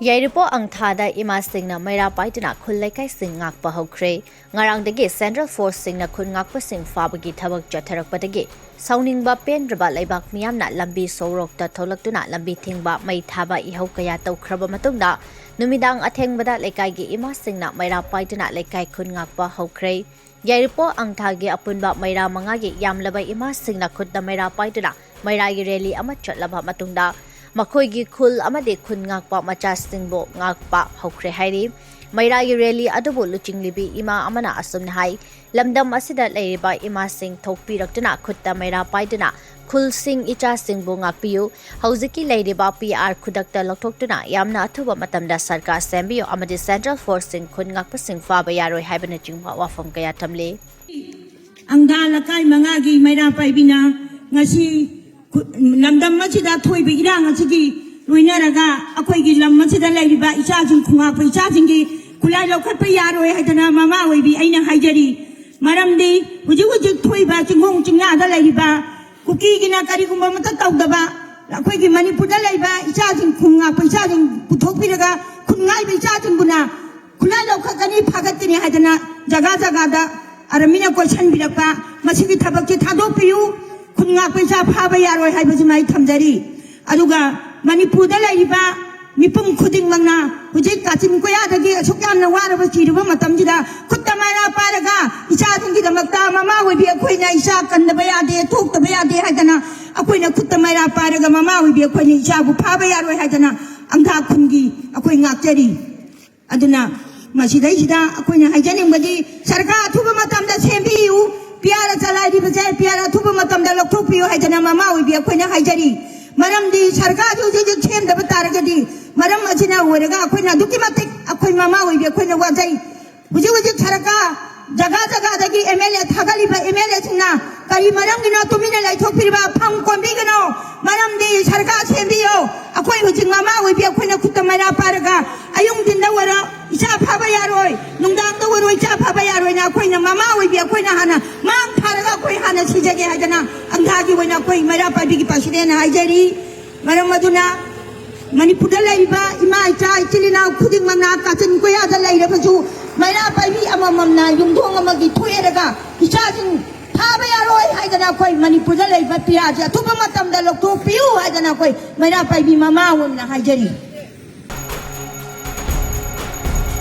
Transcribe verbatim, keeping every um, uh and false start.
ꯌꯥꯏꯔꯤꯄꯣꯛ ꯑꯪꯊꯥꯗ ꯏꯃꯥꯁꯤꯡꯅ ꯃꯩꯔꯥ ꯄꯥꯏꯗꯨꯅ ꯈꯨꯜ ꯂꯩꯀꯥꯏꯁꯤꯡ ꯉꯥꯛꯄ ꯍꯧꯈ꯭ꯔꯦ꯫ ꯉꯔꯥꯡꯗꯒꯤ Central Forceꯁꯤꯡꯅ ꯈꯨꯟ ꯉꯥꯛꯄꯁꯤꯡ ꯐꯥꯕꯒꯤ ꯊꯕꯛ ꯆꯠꯊꯔꯛꯄꯗꯒꯤ ꯁꯥꯎꯅꯤꯡꯕ ꯄꯦꯟꯗ꯭ꯔꯕ ꯂꯩꯕꯥꯛ ꯃꯤꯌꯥꯝꯅ ꯂꯝꯕꯤ ꯁꯣꯔꯣꯛꯇ ꯊꯣꯛꯂꯛꯇꯨꯅ ꯂꯝꯕꯤ ꯊꯤꯡꯕ, ꯃꯩ ꯊꯥꯕ, ꯏꯍꯧ ꯀꯌꯥ ꯇꯧꯈ꯭ꯔꯕ ꯃꯇꯨꯡꯗ ꯅꯨꯃꯤꯗꯥꯡ ꯑꯊꯦꯡꯕꯗ ꯂꯩꯀꯥꯏꯒꯤ ꯏꯃꯥꯁꯤꯡꯅ ꯃꯩꯔꯥ ꯄꯥꯏꯗꯨꯅ ꯂꯩꯀꯥꯏ ꯈꯨꯟ ꯉꯥꯛꯄ ꯍꯧꯈ꯭ꯔꯦ꯫ ꯌꯥꯏꯔꯤꯄꯣꯛ ꯑꯪꯊꯥꯒꯤ ꯑꯄꯨꯟꯕ ꯃꯩꯔꯥ ꯃꯉꯥꯒꯤ ꯌꯥꯝꯂꯕ ꯏꯃꯥꯁꯤꯡꯅ ꯈꯨꯠꯇ ꯃꯩꯔꯥ ꯄꯥꯏꯗꯨꯅ ꯃꯩꯔꯥꯒꯤ rally ꯑꯃ ꯆꯠꯂꯕ ꯃꯇꯨꯡꯗ ꯃꯈꯣꯏꯒꯤ ꯈꯨꯜ ꯑꯃꯗꯤ ꯈꯨꯟ ꯉꯥꯛꯄ ꯃꯆꯥꯁꯤꯡꯕꯨ ꯉꯥꯛꯄ ꯍꯧꯈ꯭ꯔꯦ ꯍꯥꯏꯔꯤ꯫ ꯃꯩꯔꯥꯒꯤ rally ꯑꯗꯨꯕꯨ ꯂꯨꯆꯤꯡꯂꯤꯕꯤ ꯏꯃꯥ ꯑꯃꯅ ꯑꯁꯨꯝꯅ ꯍꯥꯏ, ꯂꯝꯗꯝ ꯑꯁꯤꯗ ꯂꯩꯔꯤꯕ ꯏꯃꯥꯁꯤꯡ ꯊꯣꯛꯄꯤꯔꯛꯇꯨꯅ ꯈꯨꯠꯇ ꯃꯩꯔꯥ ꯄꯥꯏꯗꯨꯅ ꯈꯨꯜꯁꯤꯡ ꯏꯆꯥꯁꯤꯡꯕꯨ ꯉꯥꯛꯄꯤꯌꯨ꯫ ꯍꯧꯖꯤꯛꯀꯤ ꯂꯩꯔꯤꯕ PR ꯈꯨꯗꯛꯇ ꯂꯧꯊꯣꯛꯇꯨꯅ ꯌꯥꯝꯅ ꯑꯊꯨꯕ ꯃꯇꯝꯗ ꯁꯔꯀꯥꯔ ꯁꯦꯝꯕꯤꯌꯨ ꯑꯃꯗꯤ Central Forceꯁꯤꯡ ꯈꯨꯟ ꯉꯥꯛꯄꯁꯤꯡ ꯐꯥꯕ ꯌꯥꯔꯣꯏ ꯍꯥꯏꯕꯅꯆꯤꯡꯕ ꯋꯥꯐꯝ ꯀꯌꯥ ꯊꯝꯂꯤ꯫ ꯑꯪꯊꯥ ꯂꯩꯀꯥꯏ ꯃꯉꯥꯒꯤ ꯃꯩꯔꯥ ꯄꯥꯏꯕꯤꯅ ꯉꯁꯤ ꯈꯨ- ꯂꯝꯗꯝ ꯑꯁꯤꯗ ꯊꯣꯛꯏꯕ ꯏꯔꯥꯡ ꯑꯁꯤꯒꯤ ꯂꯣꯏꯅꯔꯒ ꯑꯩꯈꯣꯏꯒꯤ ꯂꯝ ꯑꯁꯤꯗ ꯂꯩꯔꯤꯕ ꯏꯆꯥꯁꯤꯡ ꯈꯨꯟꯉꯥꯛꯄ ꯏꯆꯥꯁꯤꯡꯒꯤ ꯈꯨꯠꯂꯥꯏ ꯂꯧꯈꯠꯄ ꯌꯥꯔꯣꯏ ꯍꯥꯏꯗꯅ ꯃꯃꯥ ꯑꯣꯏꯕꯤ ꯑꯩꯅ ꯍꯥꯏꯖꯔꯤ꯫ ꯃꯔꯝꯗꯤ ꯍꯧꯖꯤꯛ ꯍꯧꯖꯤꯛ ꯊꯣꯛꯏꯕ ꯆꯤꯡꯈꯣꯡ ꯆꯤꯡꯌꯥꯗ ꯂꯩꯔꯤꯕ ꯀꯨꯀꯤꯒꯤꯅ ꯀꯔꯤꯒꯨꯝꯕ ꯑꯃꯠꯇ ꯇꯧꯗꯕ ꯑꯩꯈꯣꯏꯒꯤ ꯃꯅꯤꯄꯨꯔꯗ ꯂꯩꯕ ꯏꯆꯥꯁꯤꯡ ꯈꯨꯟꯉꯥꯛꯄ ꯏꯆꯥꯁꯤꯡ ꯄꯨꯊꯣꯛꯄꯤꯔꯒ ꯈꯨꯟꯉꯥꯏꯕ ꯏꯆꯥꯁꯤꯡꯕꯨꯅ ꯈꯨꯠꯂꯥꯏ ꯂꯧꯈꯠꯀꯅꯤ ꯐꯥꯒꯠꯀꯅꯤ ꯍꯥꯏꯗꯅ ꯖꯒꯥ ꯖꯒꯥꯗ ꯑꯥꯔꯃꯤꯅ ꯀꯣꯏꯁꯟꯕꯤꯔꯛꯄ ꯃꯁꯤꯒꯤ ꯊꯕꯛꯁꯤ ꯊꯥꯗꯣꯛꯄꯤꯌꯨ꯫ ꯈꯨꯟꯉꯥꯛꯄ ꯏꯆꯥ ꯐꯥꯕ ꯌꯥꯔꯣꯏ ꯍꯥꯏꯕꯁꯤꯃ ꯑꯩ ꯊꯝꯖꯔꯤ꯫ ꯑꯗꯨꯒ ꯃꯅꯤꯄꯨꯔꯗ ꯂꯩꯔꯤꯕ ꯃꯤꯄꯨꯝ ꯈꯨꯗꯤꯡꯃꯛꯅ ꯍꯧꯖꯤꯛ ꯀꯥꯆꯤꯟ ꯀꯣꯌꯥꯗꯒꯤ ꯑꯁꯨꯛ ꯌꯥꯝꯅ ꯋꯥꯔꯕ ꯆꯤꯔꯕ ꯃꯇꯝꯁꯤꯗ ꯈꯨꯠꯇ ꯃꯩꯔꯥ ꯄꯥꯏꯔꯒ ꯏꯆꯥꯁꯤꯡꯒꯤꯗꯃꯛꯇ ꯃꯃꯥ ꯑꯣꯏꯕꯤ ꯑꯩꯈꯣꯏꯅ ꯏꯆꯥ ꯀꯟꯗꯕ ꯌꯥꯗꯦ, ꯊꯣꯛꯇꯕ ꯌꯥꯗꯦ ꯍꯥꯏꯗꯅ ꯑꯩꯈꯣꯏꯅ ꯈꯨꯠꯇ ꯃꯩꯔꯥ ꯄꯥꯏꯔꯒ ꯃꯃꯥ ꯑꯣꯏꯕꯤ ꯑꯩꯈꯣꯏꯅ ꯏꯆꯥꯕꯨ ꯐꯥꯕ ꯌꯥꯔꯣꯏ ꯍꯥꯏꯗꯅ ꯑꯪꯊꯥ ꯈꯨꯟꯒꯤ ꯑꯩꯈꯣꯏ ꯉꯥꯛꯆꯔꯤ꯫ ꯑꯗꯨꯅ ꯃꯁꯤꯗꯩꯁꯤꯗ ꯑꯩꯈꯣꯏꯅ ꯍꯥꯏꯖꯅꯤꯡꯕꯗꯤ ꯁꯔꯀꯥꯔ ꯑꯊꯨꯕ ꯃꯇꯝꯗ ꯁꯦꯝꯕꯤꯌꯨ, PR ꯆꯂꯥꯏꯔꯤꯕꯁꯦ PR ꯑꯊꯨꯕ ꯃꯇꯝꯗ ꯂꯧꯊꯣꯛꯄꯤꯌꯨ ꯍꯥꯏꯗꯅ ꯃꯃꯥ ꯑꯣꯏꯕꯤ ꯑꯩꯈꯣꯏꯅ ꯍꯥꯏꯖꯔꯤ꯫ ꯃꯔꯝꯗꯤ ꯁꯔꯀꯥꯔꯁꯤ ꯍꯧꯖꯤꯛ ꯍꯧꯖꯤꯛ ꯁꯦꯝꯗꯕ ꯇꯥꯔꯒꯗꯤ ꯃꯔꯝ ꯑꯁꯤꯅ ꯑꯣꯏꯔꯒ ꯑꯩꯈꯣꯏꯅ ꯑꯗꯨꯛꯀꯤ ꯃꯇꯤꯛ ꯑꯩꯈꯣꯏ ꯃꯃꯥ ꯑꯣꯏꯕꯤ ꯑꯩꯈꯣꯏꯅ ꯋꯥꯖꯩ꯫ ꯍꯧꯖꯤꯛ ꯍꯧꯖꯤꯛ ꯁꯔꯀꯥꯔ ꯖꯒꯥ ꯖꯒꯥꯗꯒꯤ MLA ꯊꯥꯒꯠꯂꯤꯕ MLAꯁꯤꯡꯅ ꯀꯔꯤ ꯃꯔꯝꯒꯤꯅꯣ ꯇꯨꯃꯤꯟꯅ ꯂꯩꯊꯣꯛꯄꯤꯔꯤꯕ? ꯐꯝ ꯀꯣꯝꯕꯤꯒꯅꯣ꯫ ꯃꯔꯝꯗꯤ ꯁꯔꯀꯥꯔ ꯁꯦꯝꯕꯤꯌꯣ꯫ ꯑꯩꯈꯣꯏ ꯍꯧꯖꯤꯛ ꯃꯃꯥ ꯑꯣꯏꯕꯤ ꯑꯩꯈꯣꯏꯅ ꯈꯨꯠꯇ ꯃꯩꯔꯥ ꯄꯥꯏꯔꯒ ꯑꯌꯨꯛ ꯅꯨꯡꯊꯤꯟꯗ ꯑꯣꯏꯔꯣ ꯏꯆꯥ ꯐꯥꯕ ꯌꯥꯔꯣꯏ, ꯅꯨꯡꯗꯥꯡꯗ ꯑꯣꯏꯔꯣ ꯏꯆꯥ ꯐꯥꯕ ꯌꯥꯔꯣꯏꯅ ꯑꯩꯈꯣꯏꯅ ꯃꯃꯥ ꯑꯣꯏꯕꯤ ꯑꯩꯈꯣꯏꯅ ꯍꯥꯟꯅ ꯃꯥꯡ ꯊꯥꯔꯒ ꯑꯩꯈꯣꯏ ꯍꯥꯟꯅ ꯁꯤꯖꯒꯦ ꯍꯥꯏꯗꯅ ꯑꯪꯊꯥꯒꯤ ꯑꯣꯏꯅ ꯑꯩꯈꯣꯏ ꯃꯩꯔꯥ ꯄꯥꯏꯕꯤꯒꯤ presidentꯅ ꯍꯥꯏꯖꯔꯤ꯫ ꯃꯔꯝ ꯑꯗꯨꯅ ꯃꯅꯤꯄꯨꯔꯗ ꯂꯩꯔꯤꯕ ꯏꯃꯥ ꯏꯆꯥ ꯏꯆꯤꯜ ꯏꯅꯥꯎ ꯈꯨꯗꯤꯡꯃꯛꯅ ꯀꯥꯆꯤꯟ ꯀꯣꯌꯥꯗ ꯂꯩꯔꯕꯁꯨ, ꯃꯩꯔꯥ ꯄꯥꯏꯕꯤ ꯑꯃꯃꯝꯅ ꯌꯨꯝꯊꯣꯡ ꯑꯃꯒꯤ ꯊꯣꯛꯑꯦꯔꯒ ꯏꯆꯥꯁꯤꯡ ꯊꯥꯕ ꯌꯥꯔꯣꯏ ꯍꯥꯏꯗꯅ ꯑꯩꯈꯣꯏ ꯃꯅꯤꯄꯨꯔꯗ ꯂꯩꯕ ꯄꯤꯌꯥꯁꯦ ꯑꯊꯨꯕ ꯃꯇꯝꯗ ꯂꯧꯊꯣꯛꯄꯤꯌꯨ ꯍꯥꯏꯗꯅ ꯑꯩꯈꯣꯏ ꯃꯩꯔꯥ ꯄꯥꯏꯕꯤ ꯃꯃꯥ ꯑꯣꯏꯅ ꯍꯥꯏꯖꯔꯤ꯫